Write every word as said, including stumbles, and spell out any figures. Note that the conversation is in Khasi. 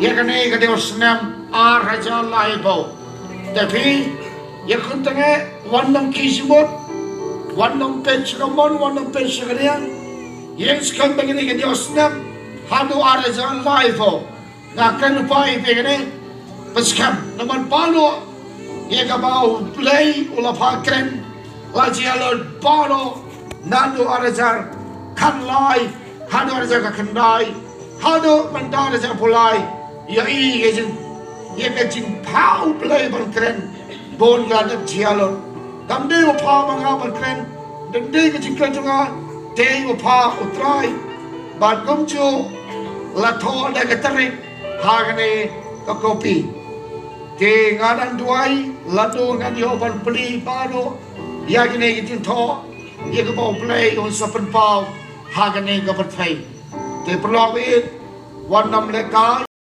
Ïa kane ka dei u snem ar hajar laiphew. Te phi ïa khun tang eh, wat nym khie jingmut, wat nym peit sha kamon, wat nym peit sha kadiang. Ïeng skhem ba kane ka dei u snem haduh ar hajar laiphew. Nga kren lypa ïa phi kane, pynskhem namar baroh ïa kaba U Blei u la phah kren la jia lut baroh naduh ar hajar khatlai haduh ar hajar khyndai haduh mynta ar hajar phew-lai. Ïa i ka jing, ïa ka jingphah U Blei ban kren bun ka la dep jia lut. Kam dei ba phah ma nga ban kren, dang dei ka jingkren jong nga, dei ba phah U Trai. Bad kumjuh la thoh da ka tarik ha kane ka kopi. Te nga dang duwai lada ngan ïoh ban plie baroh ïa kane ka jingthoh, ïa kaba U Blei un sa pynpaw ha kane ka pyrthei. Te paralok, wat nym lehkai.